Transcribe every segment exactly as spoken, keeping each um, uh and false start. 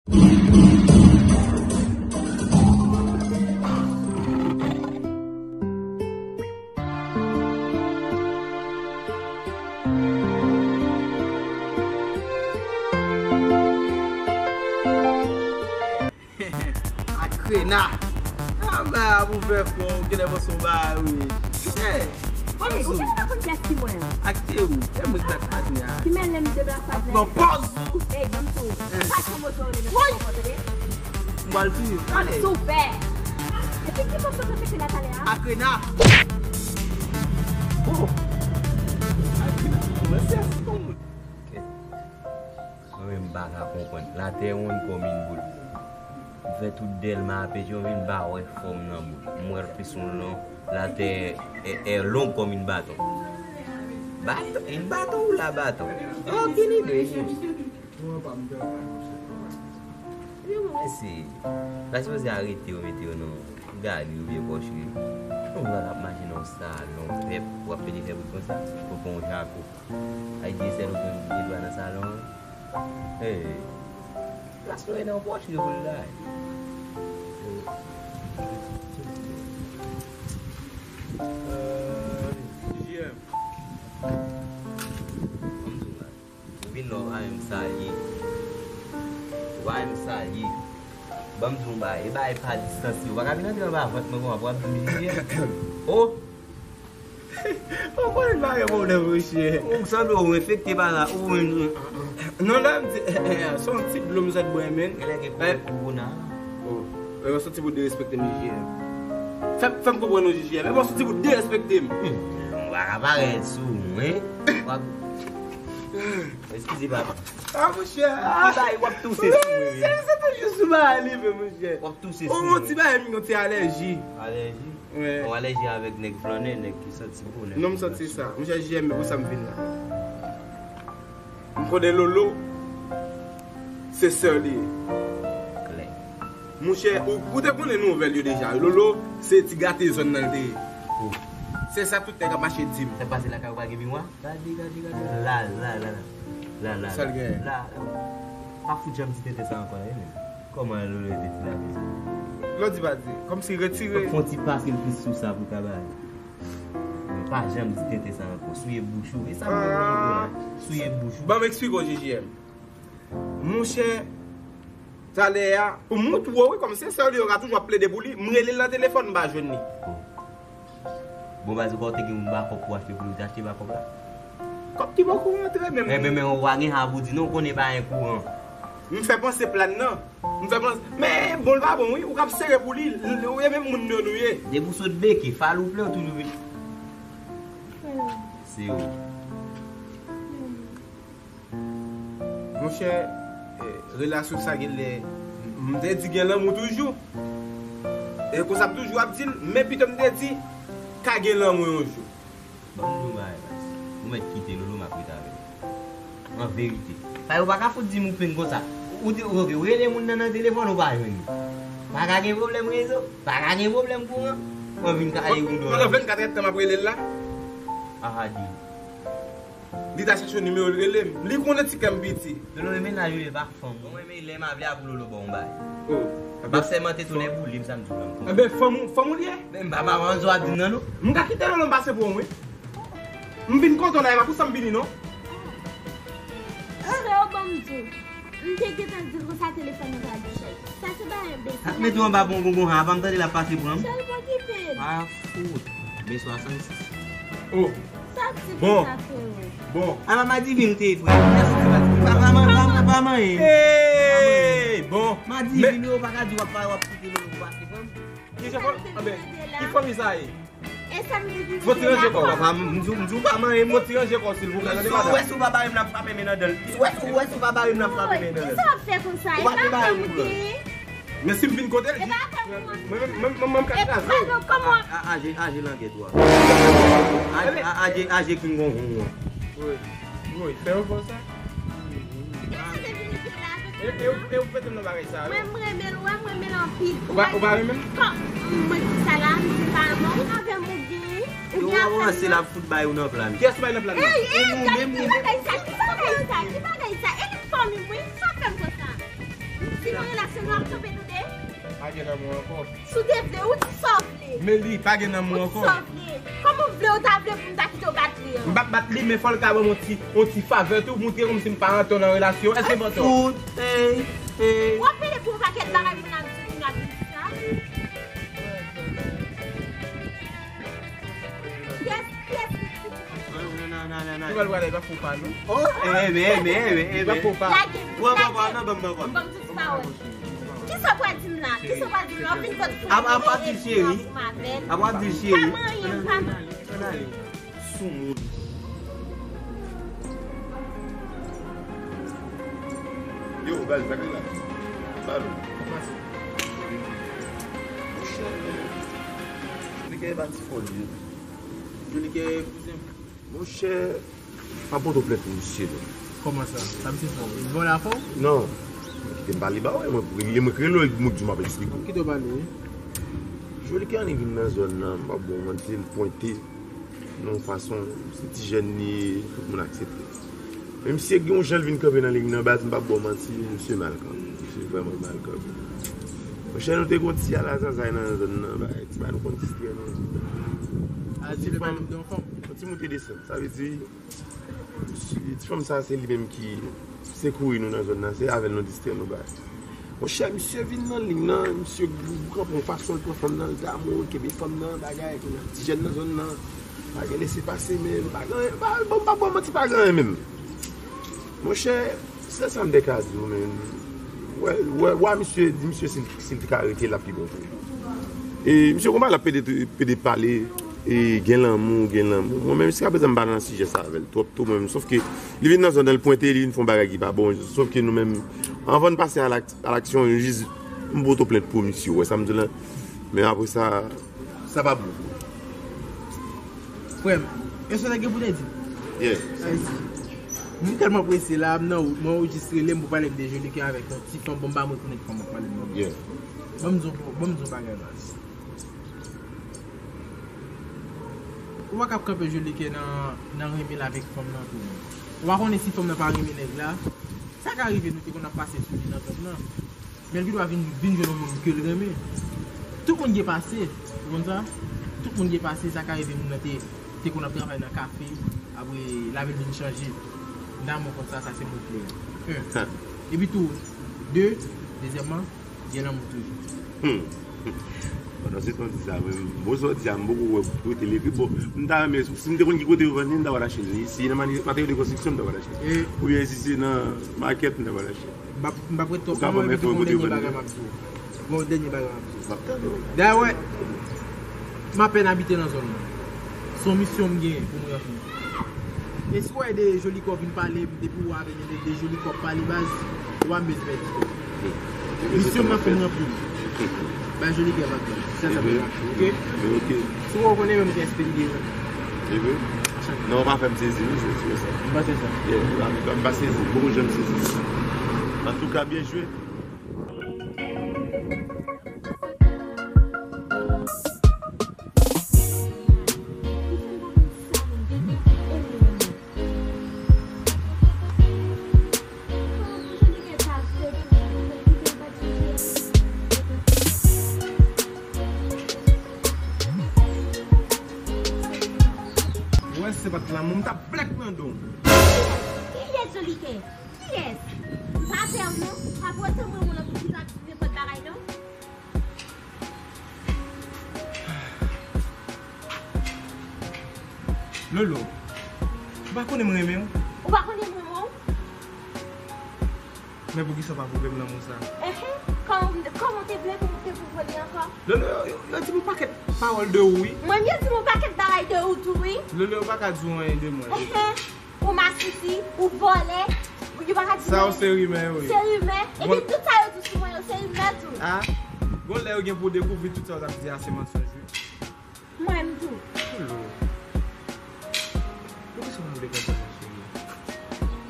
Akrena. Anba a pou fè fò, ou genlè panse w ba wi. Hey! Mami, ou genlè pa konn kiyès ki mwen an? Akte ou, e mwen ki bat padre a. Ki men lè m te bat padre a? Pran pòz ou. Ey, ban m tou. Sa se moto ou li men. Woy! M pral touye w. Ale. Soufè. Epi ki moso te pete la talè a? Akrena. Oh! Akrena, kòmanse a si konn moun. Mwen menm m pa ka konprann. Latè wonn kòm yon boul. M fè tout Dèlma a pete, yo vin pa wè fòm nan boul. M wè l plis yon lon, latè è, è long kòm yon baton. Baton, yon baton ou la baton? Okenn ide, wi. Yo, mwen se, pa sipoze arete yo, mete yo nan gali oubyen pòch li. Yon moun ap mache nan yon salon, pèp, w ap pete fè boul konsa, ou pran yon jako. Ay, Dyesèl ou konn gen dwa nan salon an? Hey, plas mwen nan pòch li pou l la. J M. Ou vin la, ou pa menm salye. Ou pa menm salye. Ban m di w yon bagay, e bagay pa distans yo. Ou pa ka vin antre anba vant mwen konsa pou w ap di m J M. Oh! Ou konnen m pa gen pwoblèm, monchè. Ou sanble ou enfekte pa la, ou menm. Non, lè m di, eh, eh, eh, se yon ti dlo m sot bwè, men. Genlè gen kowona. Oh, eh, se yon ti bout derespekte m, J M. Fè, fè m konprann ou, J M. E bon, se yon ti bout derespekte m. Hmm, ou pa ka parèt sou mwen. W ap, eskize, papa. Ah, monchè, ah. Ti bagay, w ap touse sou mwen, wi. Se, se toujou sou bagay li, men, monchè. W ap touse sou mwen. Yon ti bagay, yon ti alèji. Alèji? Wi. Yon alèji avèk nèg flannè, nèg ki santi bon, nèg ki santi. Non, m santi sa. Monchè, J M, men pou sa m vin la. M konnen Lolo, se sè li ye. Klè. Monchè, ou, ou te konnen nouvèl yo deja. Lolo, se ti gate zòn nan l te ye. Oh. Se sa tout nèg ap mache di m. Sa k pase lakay ou pa gen miwa? Gade, gade, gade. La, la, la, la. La, la, la. Sa l genyen? La, la. Pa fout janm di tenten sa ankò la, wi, men. Kòman Lolo te di la konsa? Lò di pa di. Kòmsi retire. Fò, fò ti pase l plis sou sa pou l ka bay. Pa janm di tenten sa ankò. Souye bouch ou. E sa m te konn di w la. Souye bouch ou. Ban m eksplike w, J J M. Monchè, talè a, pou m montre w, wi, kòm se sè li, yo ka toujou ap plede pou li. M rele l nan telefòn, m pa jwenn li. Bon, baz, ou pa te gen yon bakòp pou achte pou li, ou te achte bakòp la? Kòb ki poko rantre menm. Enben, men, ou pa gen sa pou di non, ou konnen pa gen kouran. M fè panse plan nan. M fè panse, men bon, l pa bon, wi. Ou k ap sere pou li, l, ou e menm moun yo nou ye. Depi w sot beke, fal ou plen, ou toujou vin. Se ou. Monchè, eh, relasyon sa genlè, m te di gen lanmou toujou. E konsa m toujou ap di l, men pito m te di, ka gen lanmou yon jou. Ban m di w yon bagay, baz. Ou mèt kite Lolo, m ap ret avè l. An verite. Paske ou pa ka fout di m ou penn konsa. Ou di, ou, ou rele moun nan nan telefòn, ou pa jwenn li. Pa ka gen pwoblèm rezo, pa ka gen pwoblèm kouran. Mwen vin kale ou dò. Pandan vennkat èdtan m ap rele l la. Ahadi. Li ta chèche yon nimewo, l rele m. Li konnen ti kè m piti. Lolo, men la, Lolo, pa fanm. Mwen, men lè m ap vle a pou Lolo ba w yon bagay. Oh. M ap sèmante tou lè boule m, sa m di w la, m konn. Enben, fanm ou, fanm ou li ye? Men m pa, pa, pa, anzo ap di m nan, non. M ka kite Lolo m pase pou ou, wi. M vin kontan la, e pa pou sa m vini, non. Freo, ban m di w. M te gentan di l konsa telefòn nan pral dechaje. Sa se bagay enbesil. Sa k mete w anba bon gongon, ha, pa m tande l ap pase pran m. Cheri, pa kite l. Ah, fout. B swasannsis. Oh. Sa ti bon. Sa, freo. Bon. A, Madivin te, frè. Papa, papa, papa, manyen. Hey, bon. Madivin, yo pa ka di w ap, w ap kite Lolo pou pase pran m. Ki se fò? Anben, ki fanmi sa ye? E sa m te di. Fò ti ranje kò w. Papa, m di w, m di w pa manyen, m. Fò ti ranje kò w, silvouplè. Tande, madanm. Si w wè si w pa bare m, n ap frape men nan dan l. Si w wè si w pa bare m, n ap frape men nan dan l. Kisa w ap fè konsa? E pa fè m ou gen. Men si m vin kote l, mwen menm, mwen menm, mwen menm ka kraze w. A, a, aje, aje langèt ou a. Aje, aje, aje ki m gon hon an. Wi, wi, fè yo fè sa. Depi w te vin isit la, e, e, e ou pete m nan bagay sa yo. Mwen, m renmen l, wè, m renmen l anpil. Ou pa, ou pa renmen m? Kòm mwen di sa la, m di pa renmen w, avè m ou gen, ou gen afè m. Yo, w ap ranse l ap fout bay ou nan plan. Kiyès bay nan plan nan? Ey, ey, gad, ki bagay sa, ki bagay sa, ki bagay sa? E li fanmi m, wi, sa fè m konsa. Nan relasyon nou ap kanpe nou de? Pa gen lanmou ankò. Si w te vle, ou di sa w vle. Men li pa gen lanmou ankò. Ou di sa w vle. Kòman w vle, ou ta vle pou m ta kite w bat li an? M p ap bat li, men fò l ka ban m yon ti, yon ti favè tou, montre kòmsi m pa an tò nan relasyon. Èske m an tò? Fout, ey, ey. W ap pede pou yon pakèt bagay pou n ap di, pou n ap di sa. Kiyès, kiyès ki di? Ou pral pale, pa fè w pa non. Oh, eh, eh, eh, eh, eh, eh. Pa fè w pa. Lage m. Pran, pran, pran, non, ban m, ban m, ban m. Ban m tout pawòl. Kisa w pral di m la? Kisa w pral di m la? W ap vin fè tout. Ap, ap, ap di cheri. Ap, ap di cheri. Pa manyen, pa manyen. Soumoun. Yo, baz, sa k la? Baz. Monchè, Jolikè e pa ti fò li ye. Jolikè, kouzen. Monchè, pa pote w plent pou misye non. Kòman sa? Sa misye fè w? Li vòlè afè w? Non. Kite m pale ba w, mwen, mwen, mwen kreye l, mwen di m ap eksplike w. Kite w pale, wi. Jolikè annik vin nan zòn nan, m p ap ba w manti, l pwente. Nan yon fason, se ti jèn li ye, tout moun aksepte. Men misye gen yon jan l vin kanpe nan liy nan baz, m p ap ba w manti, misye mal kanpe. Misye vrèman mal kanpe. Monchè, nou te gon ti alazazay nan zòn nan, bagay, ti bagay nou konn distrè nou. A, ti fanm, yon ti moute desann. Sa vle di, ti fanm sa, se li menm ki sekouri nou nan zòn nan, se avè l nou distrè nou, bagay. Monchè, misye vin nan liy nan, misye kanpe yon fason, l pran fanm nan, l damou, l kenbe fanm nan, bagay, kounye a ti jèn nan zòn nan, pa gen lese pase, men pa gen, pa, bon, pa bon manti, pa gen anyen menm. Monchè, se sa m te ka di w, men, wè, wè, wè, misye, di misye si l, si l te ka rete, l ap pi bon pou li. E misye konpa l ap pede, pede pale, e gen lanmou, gen lanmou. Mwen menm, jiskaprezan, m pa nan sijè sa avè l twòp tou, mwen menm. Sòf ke li vin nan zòn nan, l pwente, li vin fè yon bagay ki pa bon. Sòf ke nou menm, anvan n pase a lak-, a laksyon, nou jis, m pote w plent pou misye, w wè sa m di w la. Men apre sa, sa pa bon. Frè m, e sa w te gen pou w te di? Yeah. Sa vle di, m tèlman prese la, m nan wout, mwen, ou jis rele m pou pale m de Jolikè avèk yon ti fanm, bon, m pa rekonèt fanm w ap pale m nan. Yeah. Ban m di w, ban m di w yon bagay, baz. Ou pa ka ap kanpe Jolikè nan, nan renmen l avèk fanm nan tou. Ou pa konnen si fanm nan pa renmen nèg la. Sa ka rive, nou te konn ap pase sou li nan zòn nan. Men l gendwa vin, vin jwenn yon moun ke l renmen. Tout moun gen pase, ou konn sa? Tout moun gen pase, sa ka rive moun nan te, te konn ap travay nan kafe, apre lavi l vin chanje. Damou konsa, sa se mo kle a. Epi tou, de, dezyèmman, gen lanmou toujou. Hmm. Pandan se tan di sa, mwen, bon, sa w di a, m poko wè kote l ye. Epi bon, m ta renmen, si m te konn ki kote yo vann li, m ta pral achte l. Si nan mani-, materyèl de konstriksyon, m ta pral achte l. Oubyen si se nan makèt, m ta pral achte l. M p ap, m p ap ret twòp lontan, epi gon dènye bagay m ap di w. Gon dènye bagay m ap di w. M ap tande w. Dayè, wè, m apèn abite nan zòn nan. Se yon misyon m genyen pou mwen ranpli. E si w wè de Jolikè vin pale, depi w avè de, de Jolikè pale baz, ou pa bezwen pèdi tan. Misyon m ap fè m ranpli. Bay Jolikè vag la. Sèl sa m ap di. Oke? Oke. Si w konnen menm ki espè li deja. Non, w pa fè m sezi, wi, se, se sa. M pa sezi. Yeah, m pa, m pa sezi. Poko janm sezi. Antouka, byen jwe. Wè, se pa t lanmou, m t ap blèk nan do w. Kiyès Jolikè? Kiyès? M pa pè w non. Pa pote mwen moun nan pou ki sa ki nenpòt bagay non. Lolo, ou pa konnen m renmen w? Ou pa konnen m renmen w? Men poukisa w pa pwouve m lanmou sa? Enhen, kòman, kòman w te vle pou m te pwouve w li ankò? Lolo, yo, yo, yo di m yon pakèt pawòl de ou, wi. Mwen, yo di m yon pakèt bagay de ou tou, wi. Lolo, yo pa ka di w anyen de mwen. Enhen. Ou masisi, ou vòlè, ou yo pa ka di sa yo se rimè yo ye. Se rimè. Epi tout sa yo di sou mwen yo se rimè tou. Ah, gon lè yo gen pou dekouvri tout sa yo t ap di a se mansonj wi. Mwen menm tou. Lolo. Poukisa w vle konsa, cheri?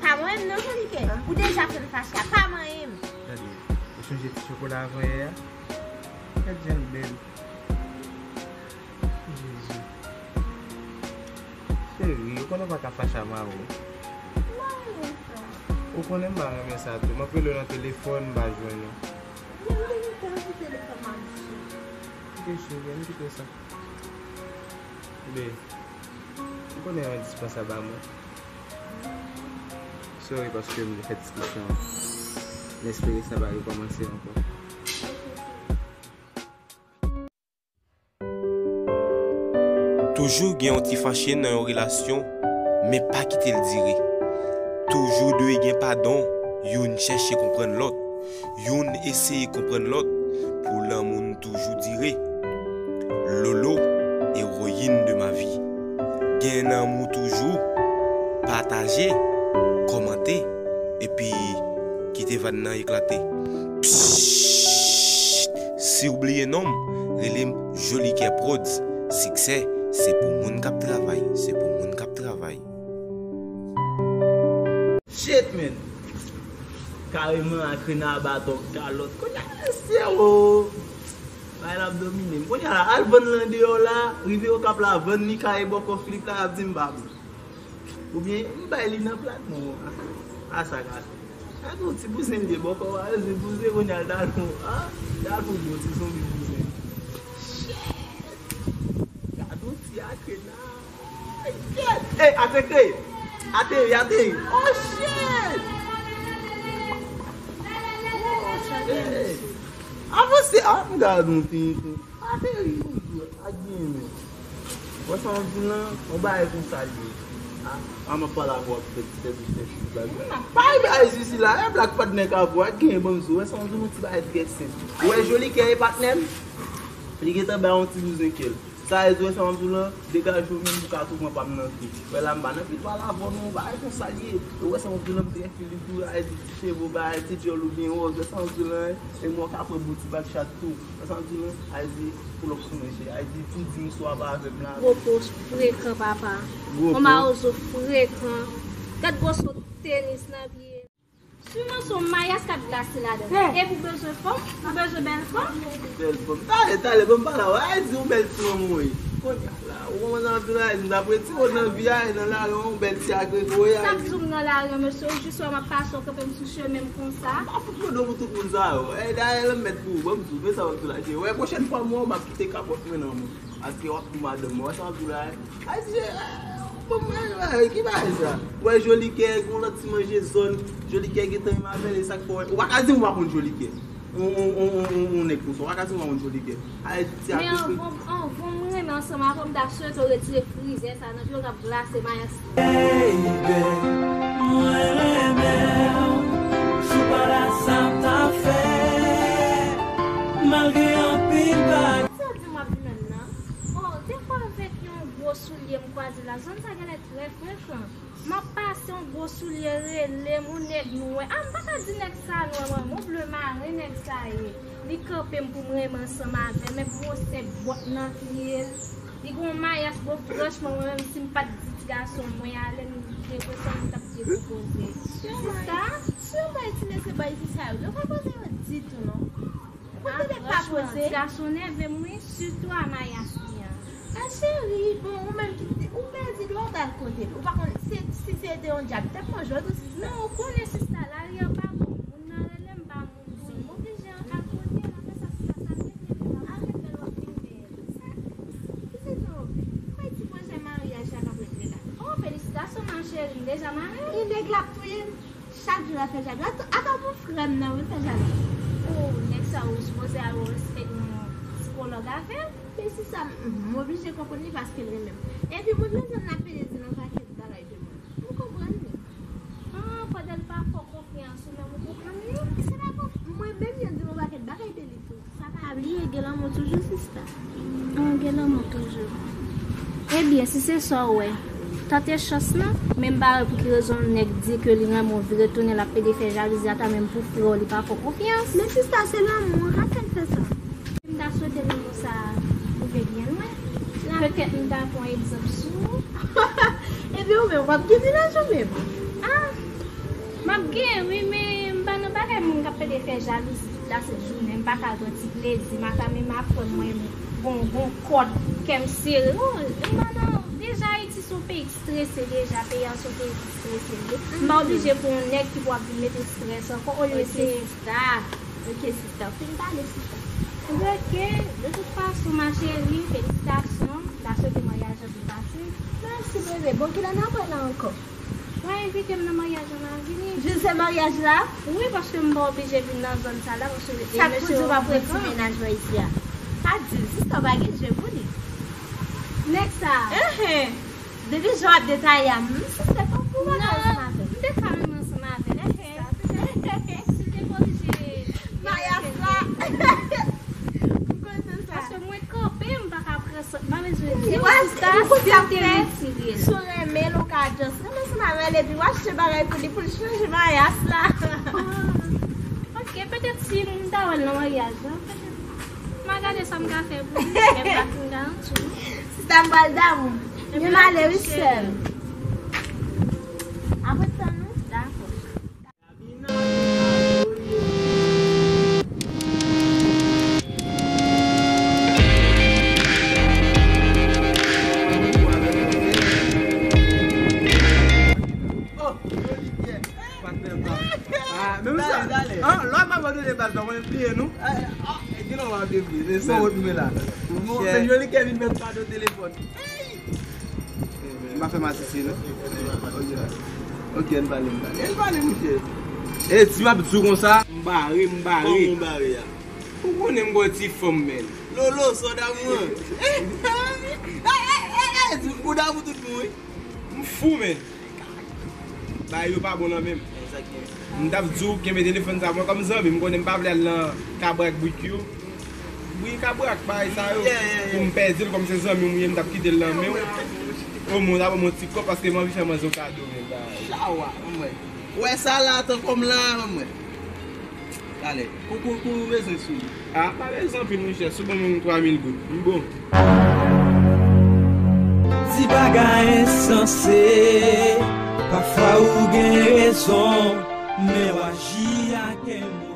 Pa mwen menm non, Jolikè. Ou deja fè m fache a, pa manyen m. Gade, ou sonje ti chokola avan yè a? Gad jan l bèl. Jezi. Cheri, ou konnen w pa ka fache a mari w. Mari w sa. Ou konnen m pa renmen sa tou. M ap rele w nan telefòn, m pa jwenn ou. Kite cheri, ann kite sa. Be, ou konnen yon dispans a ba mwen. Sorry paske m te fè diskisyon an. M espere sa pa rekòmanse ankò. Toujou gen yon ti fache nan yon relasyon, men pa kite l dire. Toujou dwe gen padon, youn chèche konprann lòt, youn eseye konprann lòt, pou lanmou n toujou dire. Lolo, héroïne de ma vie. Gen lanmou toujou, pataje, kòmante, epi kite van nan eklate. Psst! Si w bliye non m, rele m Jolikè Prodz. Siksè, se pou moun k ap travay, se pou moun k ap travay. Shit, man. Kareman, Akrena, Baton, Kalòt. Kounye a, mesye, o. Bay la ap domine m. Kounye a la, al vann lan deyò la, rive Okap la, vann li, kay bòkò Filip la, ap di m pa bon. Oubyen, m bay li nan plat mwen. A sa ka fè. Gade yon ti bouzen l ye, bòkò a, se bouzen, kounye a, l ta fon, a, l ta fon bon ti zonbi bouzen. Shit! Gade yon ti Akrena. Hey, ateke! Ateri, ateri! Oh, shit! Oh, shit! Avanse! Ah, m gade yon ti, ti. Ateri, bonjou, ak byenveni. Wè sa m di w lan, yon bagay konsa l ye. Ah, ah, m ap pale avè w ap fè ti tèt ou chèch yon blag. Bay, bay, Zizi la, e blak patnè k ap wè, ak gen bonjou. Wè sa m di w, yon ti bagay trè senp. Ou wè Jolikè e patnè m? Li gentan bay yon ti bouzen kè l. Sa vle di, wè sa m ap di w lan, degaje w menm pou ka tou pran pa m nan tou. Wè la m pa nan pil pale avè w non, bagay konsa l ye. Ou wè sa m ap di w lan, m trè fili tou, ay di ti cheve w, bagay ti djòl ou byen wòz, wè sa m ap di w lan, e mwen w ka pran bon ti bag chat tou. Wè sa m ap di w lan, ay di pou lòk sou mwen cheri, ay di tou di m si w ap avè m la. Gwo po frekan papa. Gwo po. Yon mawozo frekan. Gad gwo so tenis nan pye. Siman se yon mayas k ap glase ladan. Epi w bezwen fanm, ou bezwen bèl fanm. Bèl fanm. Tale, tale, ban m pale avè w. Ay di yon bèl ti manman w ye. Kounye a la, ou kòmanse ap di la, m t ap retire w nan vi a, e nan lari an, yon bèl ti agrego w ye. Sa k di w m nan lari an, mesye, ou jis wè m ap pase, w kanpe m sou chemen m konsa. M pa fout mande w pou tout moun sa yo. E dayè, l ap mèt pou ou, ban m di w, men sa w ap di la, cheri. Wè, pwochèn fwa m wè w, m ap kite kapòt mwen nan men w. Paske w ap pou madanm mwen, wè sa w ap di w la, Ayiti, eh, bon, mwen, eh, ki bagay sa? Wè Jolikè, gon lòt ti manje zòn, Jolikè gentan renmen avè l, e sa k fè w, ou pa ka di m ou pa konn Jolikè. On, on, on, on, on, on nèg konsa, ou pa ka di m ou pa konn Jolikè. Ayiti, ti men atis, anvan, anvan m renmen ansanm avè w, m ta swete w retire frizè sa nan pye w k ap glase mayas. Baby, mwen renmen w, si w pa la sa m ta fè, malgre anpil bagay. Sa di m ap jwenn nan. Oh, defwa avèk yon gwo soulye m kwaze la. Zòn sa genlè trè frekan. M ap pase yon gwo soulye rele m, yon nèg nwè. Ah, m pa ka di nèg sa nwè, mwen, yon ble maren nèg sa ye. Li kanpe m pou m renmen ansanm avè l, men gwosè bòt nan pye l. Li gon mayas, bon, franchman, mwen menm, si m pa t di ti gason mwen ale, m gen enpresyon m t ap gen gwo koze. Sista, si yon bay ti mesye bay fi sa yo, yo pa poze yo ditou, non. Ou genlè pa poze. Ti gason nève m wi, sitou a mayas li an. A cheri, bon, ou menm ki te, ou pèdi dwa, ou t al kote l. Ou pa konn, se, si se te yon dyab, li t ap manje w tou, sista. Non, ou konnen, sista, lari an pa bon. Moun nan rele m pa moun, m oblije al kote l, apre sa, sista, sa m ret rele l, w ap ret bèl, w ap vin bèl. Sa, ki se sa w? Kòman ti pwojè maryaj la k ap ret rele la? Oh, felisitasyon, ma chérie, m deja marye. E nèg la ap touye m. Chak jou l ap fè jalou. Ata, ata pou frè m nan, wi, l fè jalou. Oh, nèg sa ou sipoze al wè yon spe-, yon sikològ avè l. Men sista, m, m oblije konprann li paske l renmen m. Epi moun nan zòn nan pede di l yon pakèt bagay de mwen. M konprann li. Ah, pandan l pa fè w konfyans, ou menm ou konprann li? Se pa konf-, mwen menm yo di m yon pakèt bagay de li tou. Pa bliye, gen lanmou toujou, sista. An, gen lanmou toujou. Ebyen, si se sa w wè, tante chans lan, men m pa wè pou ki rezon yon nèg di ke li renmen w, vire tounen, l ap pede fè jalouzi, ata menm pou frè w, li pa fè w konfyans. Men sista, se lanmou an, ka fè l fè sa. M ta swete lanmou sa a rive byen lwen. Petèt m ta pran egzanp sou ou. Ebyen, ou menm, w ap gen mennaj ou menm? Ah! M ap gen, wi, men m pa nan bagay moun k ap pede fè jalouzi tout la sent jounen. M pa ka al pran ti plezi, m a ka menm ak frè m, mwen, gon, gon kòd, kè m sere. Non, m pa nan, deja Ayiti, Se yon peyi k strese deja, peyi a se yon peyi ki strese li ye. M pa oblije pou yon nèg ki pou ap vin mete strès ankò, olye se. Ok, sista. Ok, sista. Fin pale, sista. Ok, de tout fason, ma chérie, felisitasyon. M ta swete maryaj lan byen pase. Mèsi, bebe. Bon, kilè n ap wè la ankò? Mwen envite m nan maryaj lan, m a vini. Jis se maryaj la? Wi, paske m pa oblije vin nan zòn sa la, paske e mesye yo frekan. Sa k pou di w ap wè ti mennaj mwen isi a? Pa di l, sista, w pa gen je pou li. Nèg sa. Enhen. Depi jan w ap detaye a, m sispann konn pou w pa ka ansanm avè l. Non, m te ka menm ansanm avè l. Enhen. Si l te korije maryaj la. M kontan sa. Paske mwen kanpe, m pa ka pran sa. M pa bezwen di w, sista, si l te retire l. Si w renmen l, ou ka just renmen ansanm avè l, epi w achte bagay pou li, pou l chanje maryaj la. Ah. Ok, petèt si m ta wè l nan maryaj la, petèt. M a gade sa m ka fè pou li, men m pa fin garanti w. Sista, m pral damou. Men m ale wi, sè m. Apre tann nou. Dakò. Oh, Olivier. Patnè pa. Ah, men sa, dale, dale. Ah, lè m abandone baz la, mwen bliye nou. Ah, ah, e gen lè w ap bliye. Se sa w ap bliye la. Bon, se joli Kevin mèt pa nan telefòn. M pa fè masisi, non. Ok, ann pale, ann pale. Ann pale, monchè. E, di m ap di w konsa, m bare, m bare. Kòman w bare a? Ou konnen m gon ti fanm, men. Lolo, sa w damou an. E, e, e, e, di m kou damou tout moun, wi. M fou, men. Bagay yo pa bon nan men m. M t ap di w kenbe telefòn sa mwen kòm zanmi, m konnen m pa vle al nan kabrak brik yo. Bri kabrak, bagay sa yo. Yeah, yeah, yeah. Pou m pèdi l kòm se zanmi m ye, m t ap kite l nan men w. Omwen w ta ban m yon ti kòb paske m anvi fè manzè yon kado, men bagay. Chawa, anmwey. Ou wè sa la, tankou m la, anmwey. Talè. Kou, kou, kou ou bezwen sou li? Ah, pa bezwen anpil, monchè. Si w ban mwen yon twa mil goud, m bon. Ti bagay ensanse, pafwa ou gen rezon, men w aji ak emo-